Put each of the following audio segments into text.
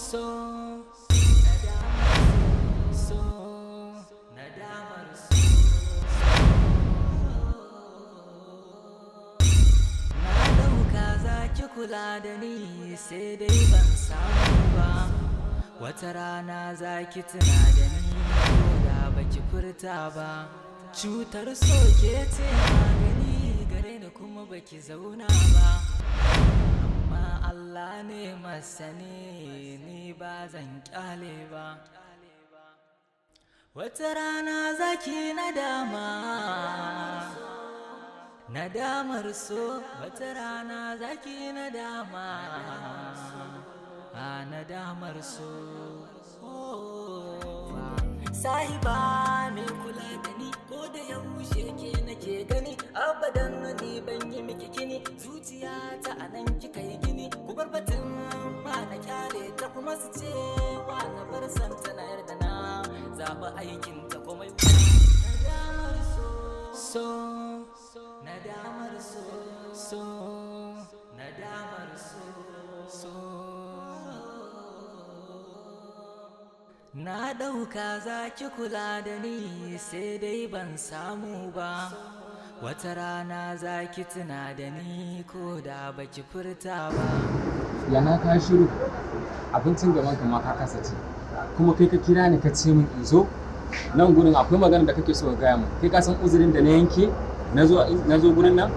So, so, nadamar so. Na ɗauka za ki kula da ni, sai dai ban samu ba. Wata rana za ki tuna da ni ko da baki furta ba. Cutar so ke ce magani gare ni, kuma baki zauna ba. Amma Allah ne masani, ni ba zan kyale ba. Wata rana za ki nadama, nadamar so. Wata rana zaki nadama, a nadamar so. Sahiba mai kula da ni, ko da yaushe ke nake gani. Abadan ni ban yi miki kini, zuciya ta anan kika yi gini. Ku bar batun ma na kyale ta, kuma su ce wa na bar santa. Na yarda na zaɓi aikin ta, komai nadamar so. So, nadamar so. So, nadamar so. So, na ɗauka za ki kula da ni, sai dai ban samu ba. Wata rana za ki tuna da ni ko da baki furta ba. Yana ka shiru, abincin gaban ka ma ka kasa ci, kuma kai ka kira ni ka ce min in zo nan gurin, akwai magana da kake so ka gaya min. Kai ka san uzurin da na yanke na zo gurin nan.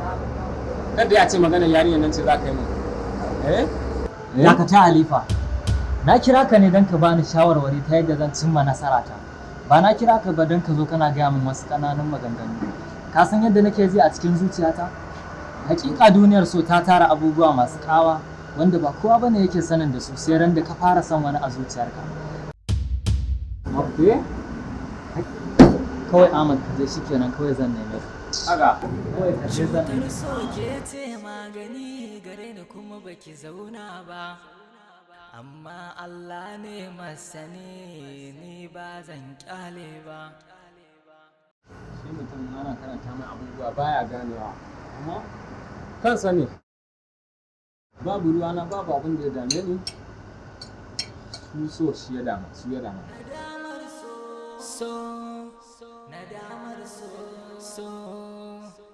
Kada ya ce maganar yarinyar nan ce za ka yi min, eh? Dakata, Halifa. Na kira ka ne don ka bani shawarwari ta yadda zan cimma nasarata. Ba na kira ka ba don ka zo kana gaya min wasu ƙananun maganganu. Ka san yadda nake ji a cikin zuciyata? Hakika duniyar so ta tara abubuwa masu ƙawa wanda ba kowa bane yake sanin da su sai ran da ka fara son wani a zuciyarka. Okay. Kawai Ahmad, ka je, shikenan, kawai zan neme ka. Aga. Kawai ka je, zan neme Cutar so ke ce magani gare ni, kuma baki zauna ba. Amma Allah ne masani, ni ba zan kyale ba. Shi mutum ana karanta mai abubuwa baya ganewa, amma kansa ne. Babu ruwana, babu abin da ya dame ni. Su so shi ya dama, su ya dama. Nadamar so. So, nadamar so. So,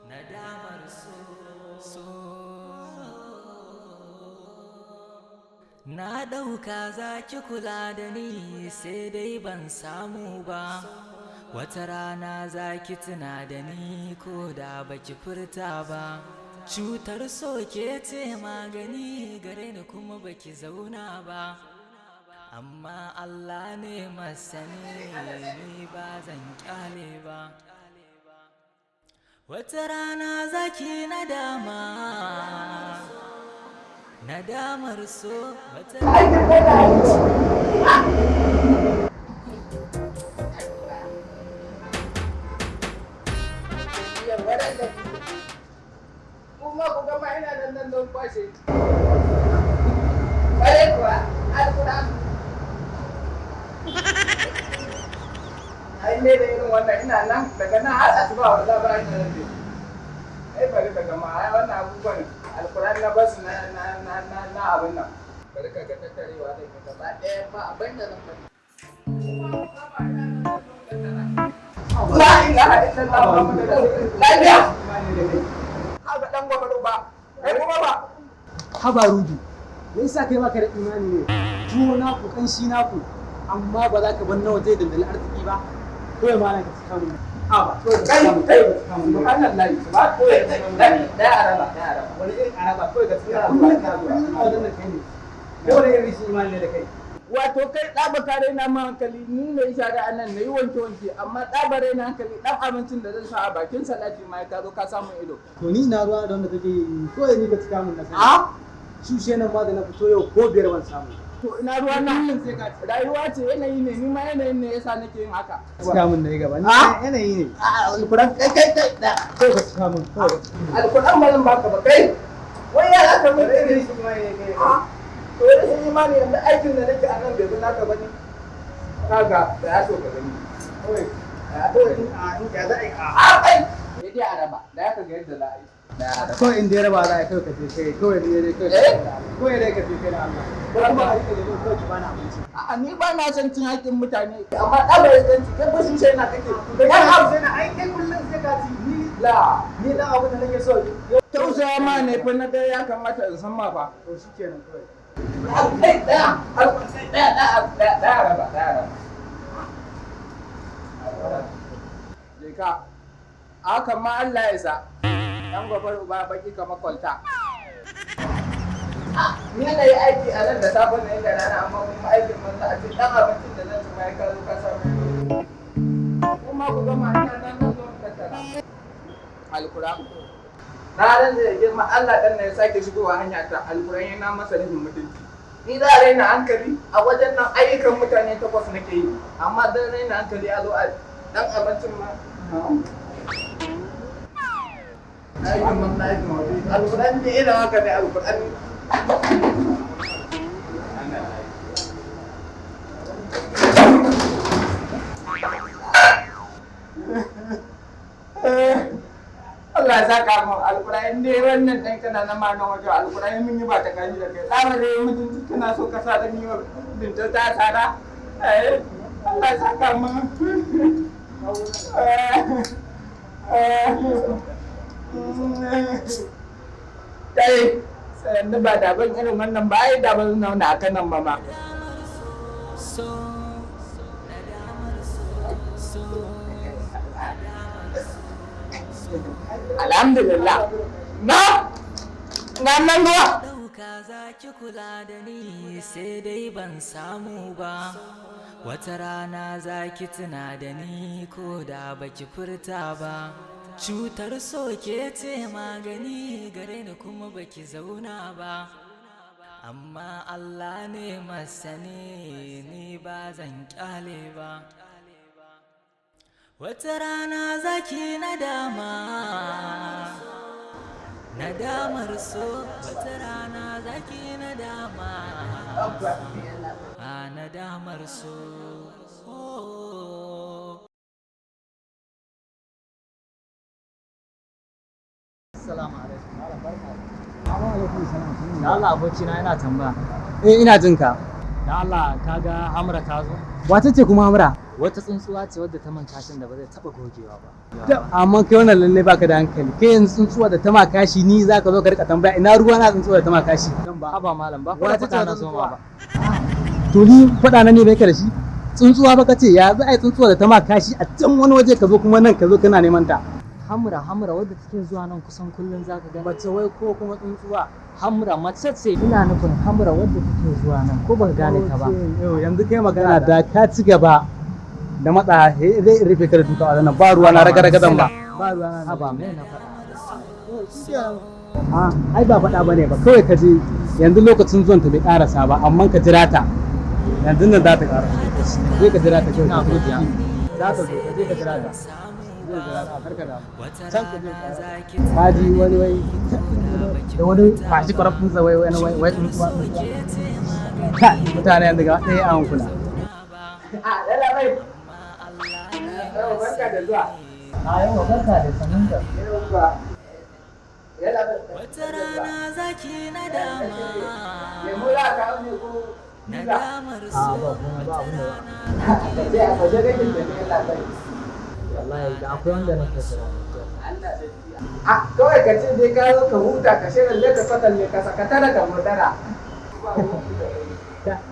nadamar so. So, na ɗauka za ki kula da ni, sai dai ban samu ba. Wata rana za ki tuna da ni ko da baki furta ba. Cutar so ke ce magani gare ni, kuma baki zauna ba. Amma Allah ne masani, ni ba zan kyale ba. Wata rana za ki nadama, nadamar so. Wata Kuma ku gama, ina nan nan don kwashe. Ƙwarai kuwa, alƙur'an. Ai ne da irin wannan ina nan daga nan har asuba, wallahi ba ina nan dai. Ai bari ka gama, ai wannan abubuwan alƙur'an na basu na na na na na abin nan. Bari ka ga tattarewa zan yi gaba ɗaya, ba abin da zan bari. La ilaha illallah Muhammadu Rasulullah. Lafiya. Haka dan gwamnati ba. Kai kuma ba. Haba Rudu, me yasa kai baka da imani ne? Tuwo naku, kanshi naku, amma ba za ka bar nawa zai dandali arziki ba. Kawai ma na ka cika mun. A ba, kawai ka Kai cika mun. kai, subhanallahi, subhanallahi. Dan araba, dan araba. Wani irin araba? Kawai ka cika kullum ka kullum a wajen da kai ne. Kai wani irin rashin imani ne da kai? Wato kai ɗaba ka raina ma hankali, ni ne shara a nan na yi wanke wanke, amma ɗaba raina hankali, ɗan abincin da zan sa a bakin salati ma ka zo ka samu ido. To ni na ruwa da wanda kake yi, kawai ni ka cika mun na sani. A? Shushe nan ma da na fito yau ko biyar ban samu. To ina ruwa na, rayuwa ce, yanayi ne, ni ma yanayin ne yasa nake yin haka. Cika mun na yi gaba. Ni A? yanayi ne. A alkuran, kai kai kai da. Kawai ka cika mun. Kawai ka cika mun. Alkuran ba zan baka ba kai. Wai ya aka mun Wani irin irin rashin imani ne kai? A? To rashin imani, yanzu aikin da nake a nan bai bi naka ba ne. Kaga da ya so ka gani. Kawai. Ya so A in ya za a yi a. A kai. Sai dai araba. raba, da ya ka ga yadda za a yi. Daya raba. Kawai in dai raba za a yi, kawai ka je kai, kawai dai kai. Eh? Kawai dai ka je kai da Allah. Ko kuma a rike lemo kawai ki bani abinci. A'a, ni ba na son cin haƙƙin mutane, amma ɗabar iskanci, kai ba shushe na kake. Kai abu sai na ai kai kullum sai ka ci ni. La, Ni dan abin da nake so yau. Tausaya ma ne fa na ga ya kamata in san ma fa. To shikenan kawai. Kai ɗaya, ɗaya, ɗaya, ɗaya, ɗaya raba, ɗaya raba. Je ka. Haka ma Allah ya isa. Dan gwafar uba baki kamar kwalta. Ni na yi aiki a nan da safe na yi da rana, amma kuma aikin manzo a ce dan abincin da zan ci ma ya ka zo ka samu. Kuma ku gama ina nan na zo in tattara. Alkuran. Na ran da girma Allah dan na ya sake shigowa hanya ta, alkuran yana masa nufin mutunci. Ni za a raina hankali a wajen nan, ayyukan mutane takwas nake yi, amma dan raina hankali a zo a dan abincin ma. Aikin man aikin waje. Alkuran ne irin haka ne alkuran. Allah ya saka mu, alkuran dai wannan dan kana na ma nan wajen, alkuran mun yi ba ta kaji da kai. Tsara dai mutunci kana so ka sa da ni wa binta ta tsara. Eh, Allah ya saka mu. Kai, sannu ba da ban irin wannan ba, ai da ban zauna a kanan ba ma. So nadamar so so Alhamdulillah. Na na nan ruwa. Ɗauka za ki kula da ni, sai dai ban samu ba. Wata rana za ki tuna da ni ko da baki furta ba. Cutar so ke ce magani gare ni, kuma baki zauna ba. Amma Allah ne masani, ni ba zan kyale ba. Wata rana za ki nadama, nadamar so. Wata rana zaki nadama, a nadamar so. Oh. Assalamu alaikum. Malam, barka. Alaikum salam. Da Allah abokina, yana tambaya. Eh, ina jin ka. Da Allah kaga Hamra ta zo? Wace ce kuma Hamra? Wata tsuntsuwa ce wadda ta manta kashin da ba zai taba gogewa ba. Amma kai wannan lalle baka da hankali. Kai yanzu tsuntsuwa da ta makashi ni zaka zo ka rika tambaya, ina ruwa na tsuntsuwa da ta makashi? Ba haba malam, ba Wace fa ce faɗa na wata zo ma ba. To ni faɗa na ne bai ka da shi? Tsuntsuwa baka ce, ya za a yi tsuntsuwa da ta makashi a can wani waje ka zo kuma nan ka zo kana neman ta? Hamra, Hamra wadda take zuwa nan kusan kullum zaka ga. Mace wai ko kuma tsuntsuwa? Hamra mace ce, ina nufin Hamra wadda take zuwa nan, ko baka gane ta ba. Yau yanzu kai magana da ka ci gaba da matsa zai rufe ka da duka a nan, ba ruwa na raga raga zan ba. Ba ruwa na. Haba, me na faɗa? A ai ba faɗa bane ba, kawai ka je yanzu lokacin zuwan ta bai karasa ba, amma ka jira ta. Yanzu nan za ta karasa. Je ka jira ta kawai. Ina godiya. Za ta zo, ka je ka jira ta. Zai jira ta, kar ka damu. Wata Can ka je rana ka za ki ka ji wani wai da wani fashi kwarafin sa wai wani wai wai tsuntsuwa tsuntsuwa. Ka mutane yanzu gaba ɗaya an kula. A lalla bai. Yau barka da zuwa. A yau barka da sanin da. Yauwa. Yalla bai. Wata rana za ki nadama, Lemu za ka kawo ne ko pizza? nadamar A so. ba kuma ba abin da ba. Ka ce a waje kake da ne yalla bai. Wallahi da akwai wanda nake jira. Allah da A kawai ka ce dai ka zo ka huta, ka shirin ka kwatalle ka sakatara ka motara.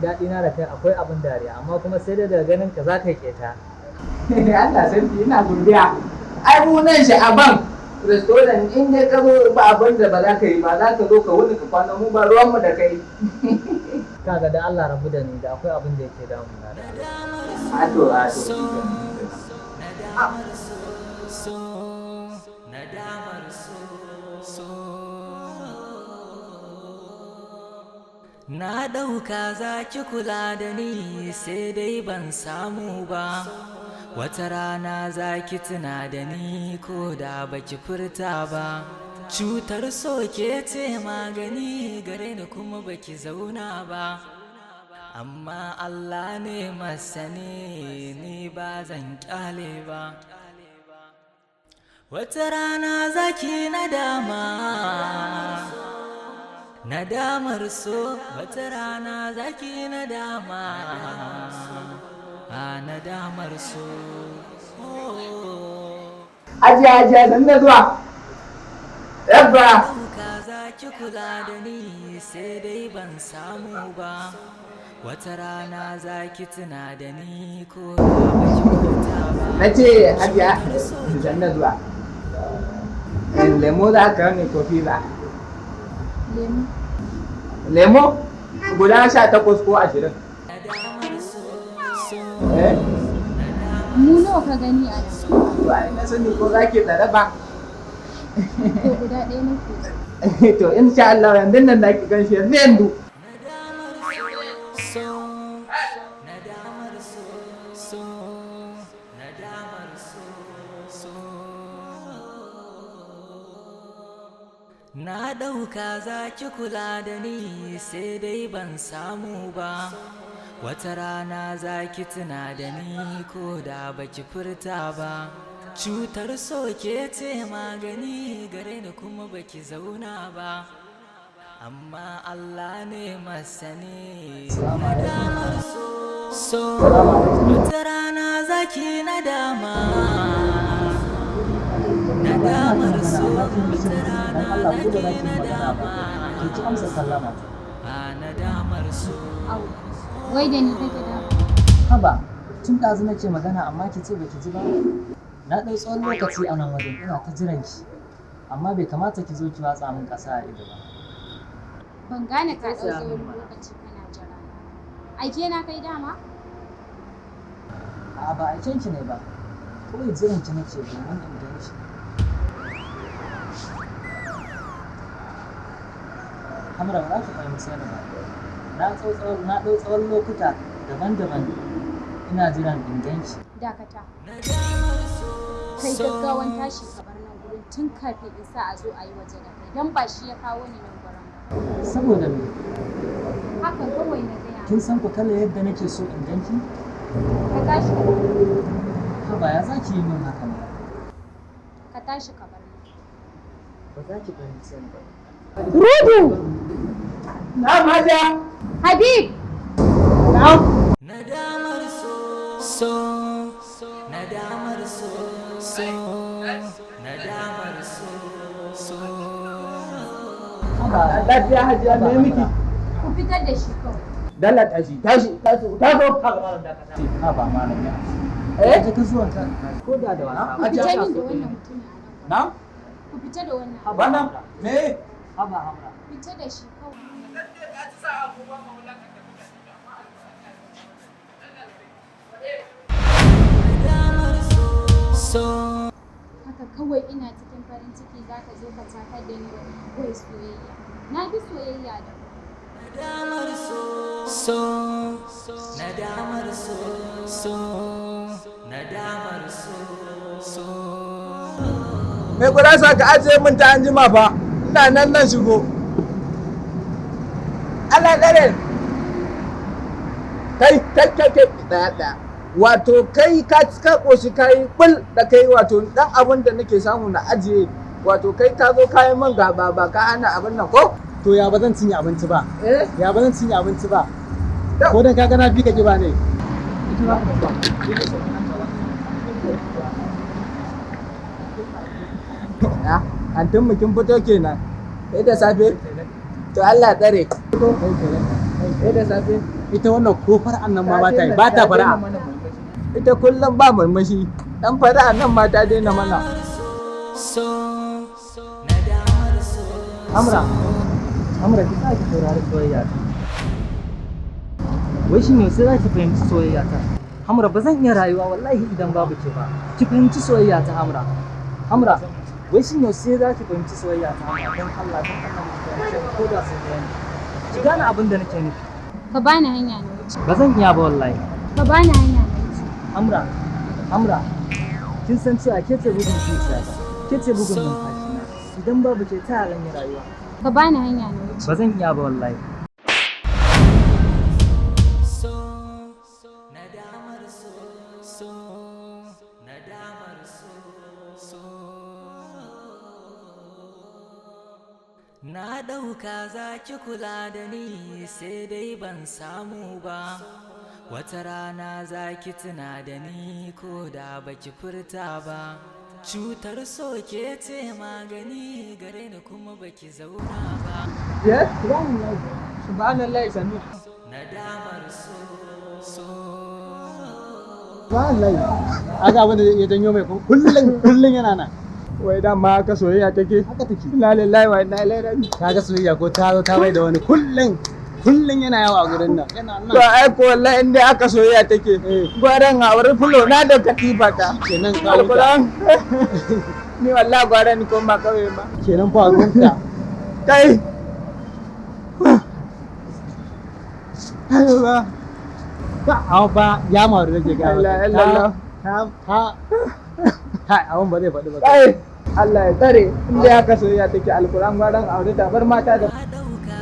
Daɗi na da kai akwai abin dariya, amma kuma sai dai daga ganin ka za ka yi keta. Allah sarki, ina godiya. Ai mu nan sha'aban restaurant in dai ka zo ba abin da ba za ka yi ba, za ka zo ka wuni ka kwana, mu ba ruwan mu da kai. Kaga da Allah rabu da ni, da akwai abin da yake damuna da Allah. A to a to. Nadamar so so nadamar so so. Na ɗauka za ki kula da ni, sai dai ban samu ba. Wata rana za ki tuna da ni ko da baki furta ba. Cutar so ke ce magani gare ni, kuma baki zauna ba. Amma Allah ne masani, ni ba zan kyale ba. Wata rana zaki nadama, nadamar so. Wata rana zaki nadama, a nadamar so. Hajiya, Hajiya, sannu da zuwa. Yabba. Ɗauka za ki kula da ni, sai dai ban samu ba. Wata rana za ki tuna da ni ko da ba ki furta ba. Na ce Hajiya, sannu da zuwa. Lemo za ka ne ko fiza? Lemu. Lemo? Guda 18 ko 20. Eh? Mu nawa ka gani a nan? To ai na sani ko za ki tsare ba. To, guda ɗaya nake so. To, insha Allah yanzu nan za ki gan shi yanzu yanzu. So, nadamar so, so, nadamar so, so. Na ɗauka za ki kula da ni, sai dai ban samu ba. Wata rana za ki tuna da ni ko da baki furta ba. Cutar so ke ce magani gare ni, kuma baki zauna ba. Amma Allah ne masani. Nadamar so, so. Wata rana za ki nadama. Nadamar so, wata rana Allah za ko da ki za ki magana ba. nadama. Ki ki amsa sallama ta. A nadamar so. Au. Wai da ni kake da? Haba, tun ɗazu nake magana amma ki ce baki ji ba. Na ɗau tsawon lokaci a nan wajen ina ta jiran ki. Amma bai kamata ki zo ki watsa min ƙasa a ido ba. Ban gane ka ɗau Tausaya min tsawon mana. lokaci kana jira na. Aike na kai dama? A'a, ba aiken ki ne ba. Kawai jiran ki nake domin in gan ki. Hamra, ba za ki fahimce ni ba. Na ɗau tsawon lokuta daban-daban ina jiran in gan ki. Dakata. Kai gaggawan tashi ka bar nan gurin tun kafin in sa a zo a yi waje da kai, don ba shi ya kawo ni nan gurin ba. Saboda me? Haka kawai na gaya. Kin san ku kala yadda nake so in gan ki? Ka tashi ka bar nan. Haba, ya za ki yi min haka ne? Ka tashi ka bar nan. Ba za ki fahimce ni ba. Rudu! Na'am, Hajiya. Habib! Na'am. Nadamar so, so, nadamar so, so, nadamar so, so. Haba, Lafiya, Hajiya, me miki? Ku fitar da shi kawai. Dalla tashi, tashi, tashi, taso. Haba malam ya. Eh? Ta zuwan ka ko da da wasa. Ku fita min da wannan mutumin a nan gurin. Na'am. Ku fita da wannan. Wannan me? Haba Hamra. Fita da shi kawai. Nadamar so, so. Haka kawai ina cikin farin ciki za ka zo ka takar da ni wai soyayya. Na fi soyayya da Nadamar so, so, nadamar so, so, nadamar so, so. Mai gurasa, ka ajiye min ta anjima fa. Ina nan nan shigo. Allah tsare. Kai, kai, kai, kai, ɗaya, ɗaya. Wato kai ka ka ƙoshi ka yi ɓul da kai, wato ɗan abin da nake samu na ajiye. Wato kai ka zo ka yi min gaba ba ka hana abin nan ko? To, ya ba zan cinye abinci ba? Eh? Ya ba zan cinye abinci ba? Ko dan kaga na fi ka kiba ne? Ya, antin mu kin fito kenan. Sai da safe. To, Allah tsare. Sai da safe. Ita wannan ko fara'an nan ma ba ta yi, ba ta fara'a. Ita kullum ba murmushi. Dan fara'a nan ma ta daina mana. So, nadamar so. Hamra. Hamra, ki sa ki saurari soyayya ta. Wai shin yaushe za ki fahimci soyayya ta? Hamra, ba zan iya rayuwa wallahi idan babu ke ba. Ki fahimci soyayya ta, Hamra. Hamra, wai shin yaushe za ki fahimci soyayya ta, Hamra? Don Allah, don Allah ki fahimce ni ko da sau ɗaya ne. Ki gane abin da nake nufi. Ka bani hanya na wuce. Ba zan iya ba wallahi. Ka bani hanya na wuce. Hamra, Hamra, kin san cewa ke ce bugun zuciyata, ke ce bugun numfashina. Idan babu ke, ta zan yi rayuwa? Ka bani hanya na wuce. Ba zan iya ba wallahi. So, nadamar so, so, nadamar so, so. Na ɗauka za ki kula da ni, sai dai ban samu ba. Wata rana za ki tuna da ni ko da baki furta ba. Cutar so ke ce magani gare ni kuma baki zauna ba. Yes? Subhanallah, Samir. Nadamar so, so. Subhanallah. Aga abin da ya janyo mai ko kullun kullun yana nan. Wai dama haka soyayya take. Haka take. Inna lillahi wa inna ilaihi raji'un. Kaga soyayya ko ta zo ta bai da wani kullun kullun yana yawo a gurin nan. Yana To nan. ai ko wallahi in dai aka soyayya take. Gwaran aure fulo na da katifa ta. Kenan ka huta. Alquran. Ni wallahi gwara ni koma kawai ma. Kenan fa ruwanka. Kai. Allah. Ba amma fa ya maru nake ga. La ilaha illallah. Ta ta kai abun ba zai faɗi ba. Kai. Allah ya tsare in dai haka soyayya take, alquran gwaran aure ta bar mata da Na ɗauka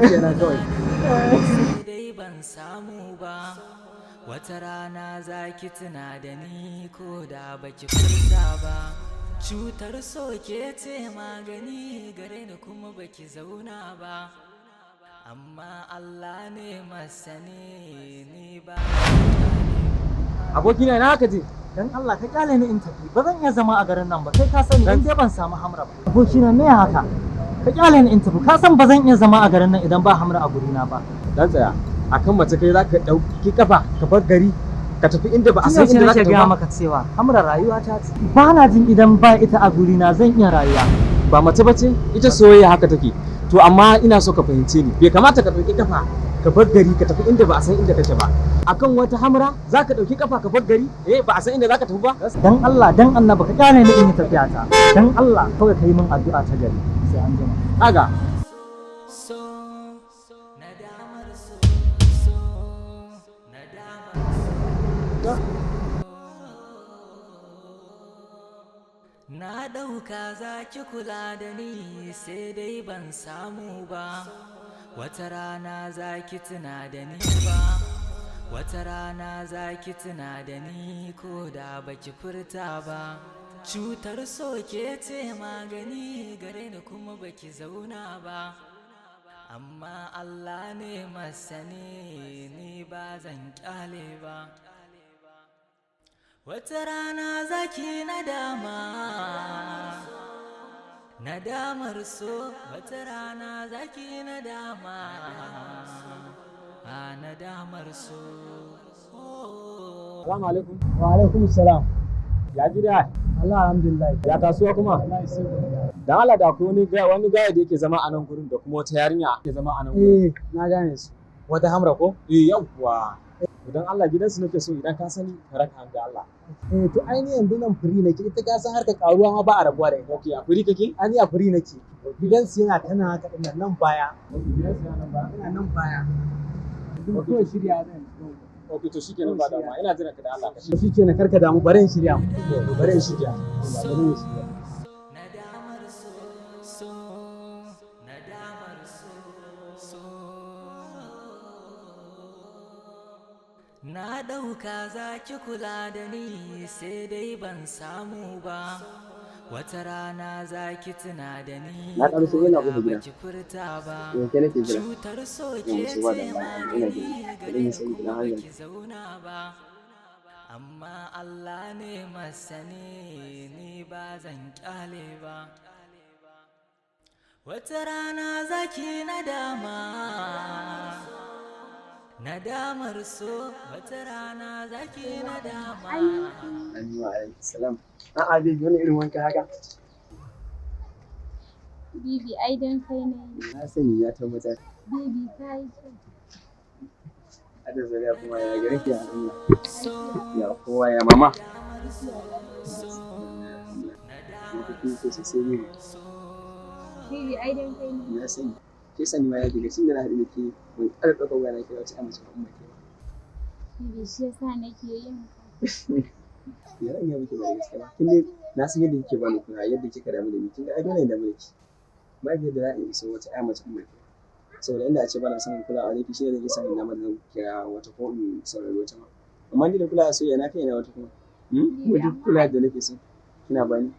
Kenan kawai. sai dai ban samu ba. Wata rana za ki tuna da ni ko da baki furta ba. Cutar so ke ce magani gare ni kuma baki zauna ba. Amma Allah ne masani, ni ba. Abokina, na haka je? Dan Allah ka kyale ni in tafi. Ba zan iya zama a garin nan ba. Kai ka sani in dai ban samu Hamra ba. Abokina, me haka? Ka kyale ni in tafi. Ka san ba zan iya zama a garin nan idan ba Hamra a gurina ba. Dan tsaya, akan mace kai zaka dauki kafa ka bar gari ka tafi inda ba a san Tun yaushe inda zaka nake tafi gaya ba? maka cewa Hamra rayuwa ta ce. Ba na jin idan ba ita a gurina zan iya rayuwa. Ba mace bace ita, soyayya haka take. To amma ina so ka fahimce ni, bai kamata ka dauki kafa ka bar gari ka tafi inda ba a san inda kake ba. Akan wata Hamra zaka dauki kafa ka bar gari, eh, ba a san inda zaka tafi ba. Dan Allah, dan annabi, ka kyale ni in yi tafiya ta. Dan Allah kawai ka yi min addu'a ta gari. Sai an jima. Kaga. So, nadamar so, so, nadamar so. Na ɗauka za ki kula da ni, sai dai ban samu ba. Wata rana za ki tuna da ni ba. Wata rana za ki tuna da ni ko da baki furta ba. Cutar so ke ce magani gare ni kuma baki zauna ba. Amma Allah ne masani, ni ba zan kyale ba. Wata rana zaki nadama, nadamar so. Wata rana zaki nadama, a nadamar so. Assalamu alaikum. Wa alaikum salam. Ya gida? Allah, alhamdulillah. Ya kasuwa kuma? Wallahi sai godiya. Dan Allah, da akwai wani gaya da yake zama a nan gurin da kuma wata yarinya ke zama a nan gurin. Eh, na gane su. Wata Hamra ko? Eh, yawwa. Idan Allah gidansu nake so, idan ka sani ka raka da Allah. Eh, to ainihin yanzu nan free nake. Ita ka san harkar karuwa ma ba a rabuwa da ita. Okay, a free kake? Ani a free nake. Gidansu yana tana haka din nan, nan baya. Okay, gidansu yana nan ba. Yana nan baya. Yanzu kawai shirya zan. Okay, to shikenan, ba dama. Ina jiran ka da Allah ka To shikenan, karka damu, bari in shirya. Bari in shirya. Bari in shirya. Nadamar so, so, nadamar so, so. Na ɗauka za ki kula da ni, sai dai ban samu ba. Wata rana za ki tuna da ni Na ƙaro sai ina ko da ƙofar gida. baki furta ba. Eh, ke nake jira. Cutar so Yau ke sai ba ce da ina magani jira. gare Idan ya ni sai kuma gidan hanyar. baki zauna ba. Amma Allah ne masani, ni ba zan kyale ba. Wata rana zaki nadama, nadamar so. Wata rana zaki nadama. Amin wa alaikum salam. A'a baby, wani irin wanka haka? Baby, ai dan kai na yi. Na sani, ya tabbatar. Baby, ka yi kyau. Ada zariya kuma, ya gare ki, ya Allah. Ya kowa, ya mama. Na fi so sosai baby. Baby, ai dan kai na yi. Na sani. Ke sani ma ya daga tun da na haɗu da ke ban ƙara ɗaukar waya na kira wata mace ba in ba ke ba. Baby, shi yasa nake yin ka. Ya zan iya miki ba da gaske ba. Kin dai na san yadda kike bani kula, yadda kika damu da ni. Kin ga ai dole in damu da ki. Ba yadda za a iya so wata ƴa mace in ba ke ba. Saboda inda a ce bana son kulawa da ke, shi ne zan iya samun damar da zan kira wata ko in saurari wata ma. Amma ni da kulawa soyayya na kai na wata kuma. Kuma duk kula da nake so kina bani.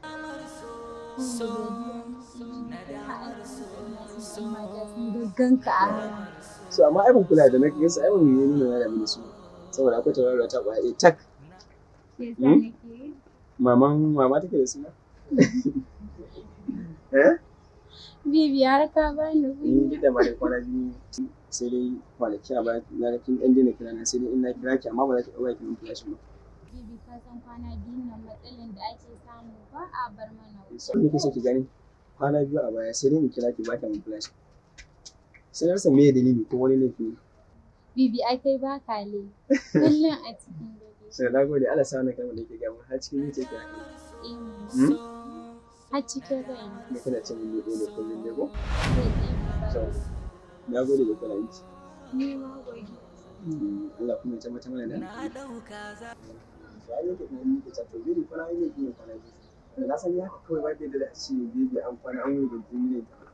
Ganka a hanya. So amma ai ban kula da na gansu, ai ban yi nuna na damu da su saboda akwai tauraro ta kwaya ɗaya tak. Ke sa nake yi. Maman mama take da suna. Eh? Bibi har ka bani Ni kunya. duk da ma dai kwana biyu, sai dai kwanaki a baya na ga kin ɗan daina kira na, sai dai in na kira ki amma ba za ki ɗauka ki min flashin ba. Bibi, ka san kwana biyun nan matsalan da ake samu, ba a bar mana wuta. Sai nake so ki gani, kwana biyu a baya sai dai in kira ki ba ki min flashin. Sai na rasa me dalili, ko wani laifi ne. Bibi, ai kai ba ka laifi. Kullum a cikin dare. So na gode, Allah sa wannan kalmar da yake gaya mun har cikin zuciya ki haka. Eh, Hmm? har cikin raina. Me kana ce min ne ɗaya ne kullum dai ko? Zai iya ba. So na gode da kula miki. Ni ma godiya. Allah kuma ya tabbatar mana da alheri. To ai yake tunanin nake cewa to baby kwana biyu ne, kwana biyu. Da na san ni haka kawai ba yadda za a ce baby an kwana an wuni ban ji ne ta ba.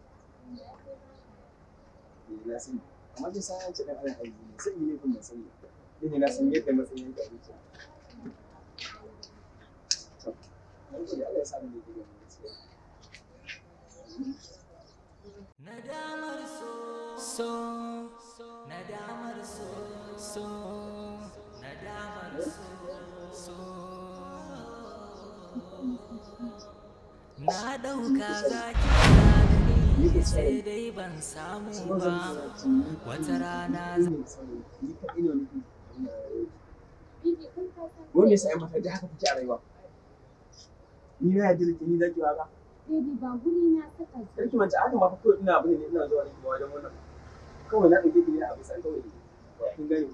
Eh, na sani. Amma kin san an ce ɗan adam aiki ne, sai in yi laifin ban sani ba. Ni ne na san yadda matsayin yake a zuciya. To, na gode, Allah ya sa mu daidai da mu gaskiya. Nadamar so, so, nadamar so, so, nadamar so, so. Na ɗauka za ki kula da ni, sai dai ban samu ba. Wata rana za Ni kaɗai ne wani abin a rayuwa. Bibi, kun ka san Wai me yasa ƴan mata duk haka kuke a rayuwa? Ni na yarda da ke, ni zaki waka. Bibi, ba guri na saka zo. Kar ki manta haka ma fa, kawai ina abin ne, ina zuwa ne ba wajen wannan. Kawai na ɗauke ki ne a bisa kawai. Kin gane?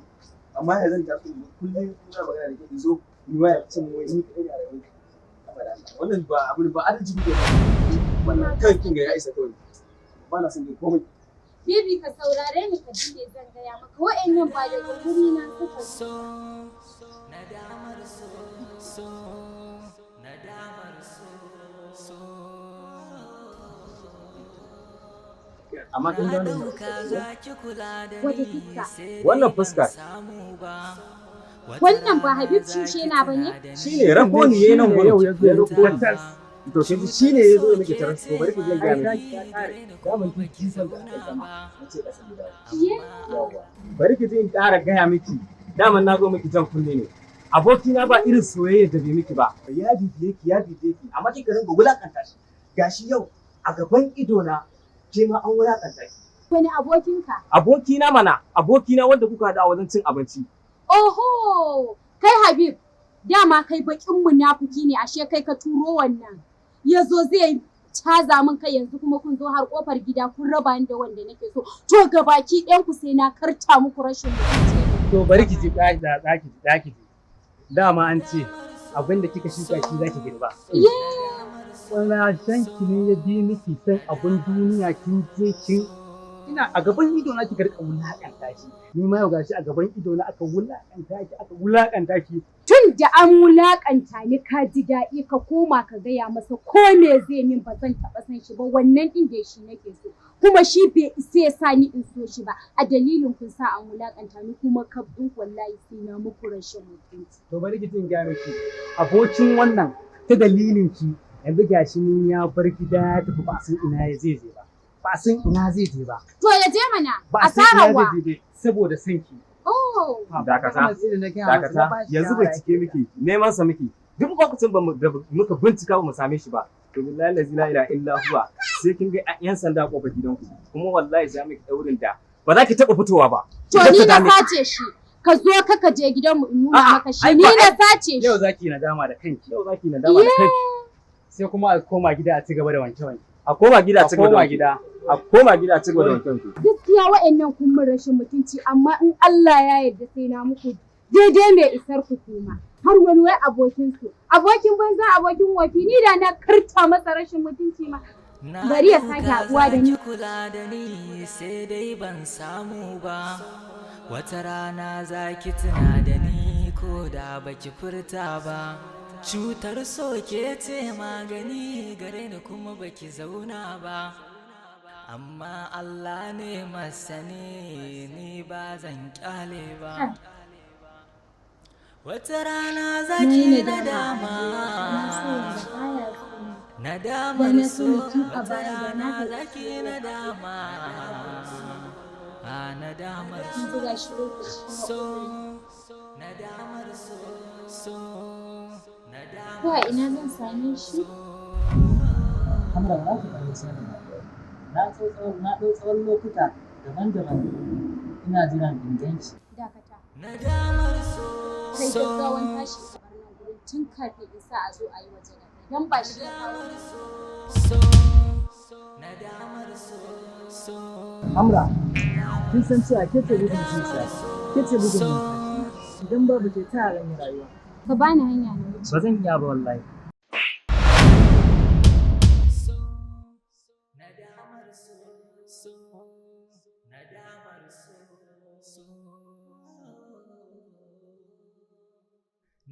Amma ya zan taso in zo kullum ina magana da ke, in zo ni waya ce mun wai ni kaɗai ne a rayuwarki. Haba da Allah. Wannan ba abu ba adalci kuke ba. Wannan kai kin ga ya isa kawai. Ba na son jin komai. Bibi, ka saurare ni ka ji me zan gaya maka. Wa'annan ba daga guri na suka zo. So, nadamar so, so, nadamar so, so. Amma kin Na gane ɗauka za ki kula da Wata ni, fuska. sai dai Wannan ban fuskar. samu ba. Wata Wannan ba rana Habib za ki Shushe na ba ne? tuna da Shine rako ne yayin nan gurin. Yau ya zo Ya rako ni. tatas. To kin ji shine ya zo nake tarar, to bari ki je ga miki. Daman duk jifan da aka yi sama, na ce ƙasa da dawo. Iye? Yawwa. Bari ki ji in ƙara gaya miki. Daman na zo miki jan kunne ne. Abokina ba irin soyayya da bai miki ba. Ya bibiye ki, ya bibiye ki, amma kika ringa wulakanta shi. Gashi yau a gaban ido na ke ma an wulakanta ki. Wani abokinka? Abokina mana, abokina wanda kuka haɗu a wajen cin abinci. Oho! Kai Habib, dama kai bakin munafiki ne, ashe kai ka turo wannan. Ya zo zai caza min kai, yanzu kuma kun zo har kofar gida kun raba ni da wanda nake so. To gabaki ɗayan ku sai na karta muku rashin mutunci. To bari ki ji da za ki ji za ki ji. Dama an ce abin da kika shuka shi zaki girba. Wannan ki ne ya bi miki san abin duniya, kin je kin ina a gaban ido na kika rika wulakanta shi. Ni ma yau gashi a gaban ido na aka wulakanta ki, aka wulakanta ki. Tun da an wulaƙanta ni ka ji daɗi, ka koma ka gaya masa ko me zai min, ba zan taɓa san shi ba. Wannan ɗin da shi nake so, kuma shi bai isa ya sa ni in so shi ba. A dalilin kun sa an wulaƙanta ni, kuma kaf ɗin wallahi sai na muku rashin mutunci. To bari ki jin gaya miki, abokin wannan ta dalilin ki yanzu gashi ni ya bar gida ya tafi, ba a san ina ya zai je ba. Ba a san ina zai je ba. To ya je mana. Ba a san ina asarar wa. zai je ba saboda san ki. Oh. Dakata. Dakata, yanzu bincike miki, neman sa miki. Duk lokacin ba mu da muka bincika ba mu same shi ba. To billahi la ilaha illa huwa, sai kin ga yan sanda a kofar gidanku. Kuma wallahi za mu daurin da ba za ki taba fitowa ba. To Idan ni ka na dame- sace shi. Ka zo ka je gidanmu in nuna A'a, maka shi. ai Ni ba- na sace shi. Yau zaki nadama da kanki. Yau za ki nadama da kanki. Sai kuma a koma gida a ci gaba da wanke-wanke. A koma gida a A ci gaba da koma wanke. gida. A koma gida a ci gaba da wanke wanke. Gaskiya wa'annan kun min rashin mutunci, amma in Allah ya yarda sai na muku daidai mai isar ku kuma. Har wani wai abokin su. Abokin banza, abokin wofi, ni da na karta masa rashin mutunci ma. Na Bari ya sake ɗauka haɗuwa da za ni. ki kula da ni, sai dai ban samu ba. Wata rana za ki tuna da ni ko da baki furta ba. Cutar so ke ce magani gare ni, kuma baki zauna ba. Amma Allah ne masani, ni ba zan kyale ba. Wata rana za Na yi ki nadama nadama. a rayuwa. Na so wanda baya so na. Nadamar na so sani tun a wata baya da na rana karɓi zaki nadama. A nadamar Yanzu ga shi lokaci ya so, ƙure. nadamar so, so, Ko nadamar a ina zan same shi? Hamra ba za ki fahimce ni ba. Na ɗau tsawon lokuta daban-daban ina jiran in ganki. Dakata. Nadamar so, Kai so, gaggawan tashi ka bar nan gurin tun kafin in sa a zo a yi waje da kai. Dan ba shi ya kawo ni. so, nadamar so, so, Hamra, kin san cewa ke ce bugun zuciya, ke ce bugun numfashi. Idan babu ke ta zan yi rayuwa. Ka bani hanya na wuce. Ba zan iya ba wallahi. so, nadamar so, so, nadamar so, so.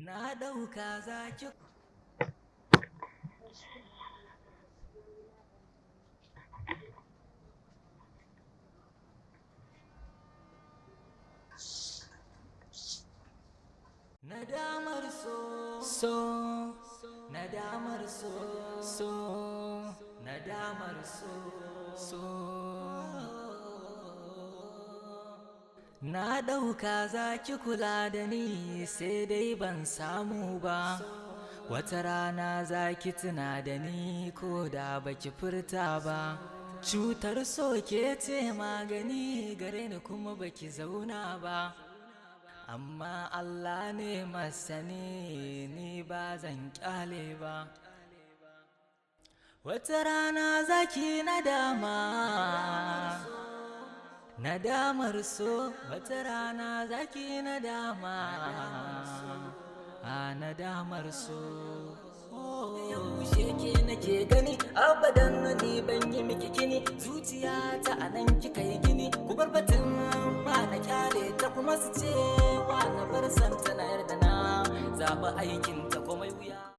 Na ɗauka zaki Nadamar so, so, nadamar so, so, nadamar so, so. Na ɗauka za ki kula da ni sai dai ban samu ba. Wata rana za ki tuna da ni ko da baki furta ba. Cutar so ke ce magani gare ni kuma baki zauna ba. Amma Allah ne masani, ni ba zan kyale ba. Wata rana zaki nadama, nadamar so, wata rana zaki nadama, a nadamar so. Yaushe ke nake gani, abadan ni ban yi miki kini, zuciya ta anan kika yi gini, ku bar batun ba na kyale ta, kuma su ce wa na bar santa, na yarda na zaɓi aikin.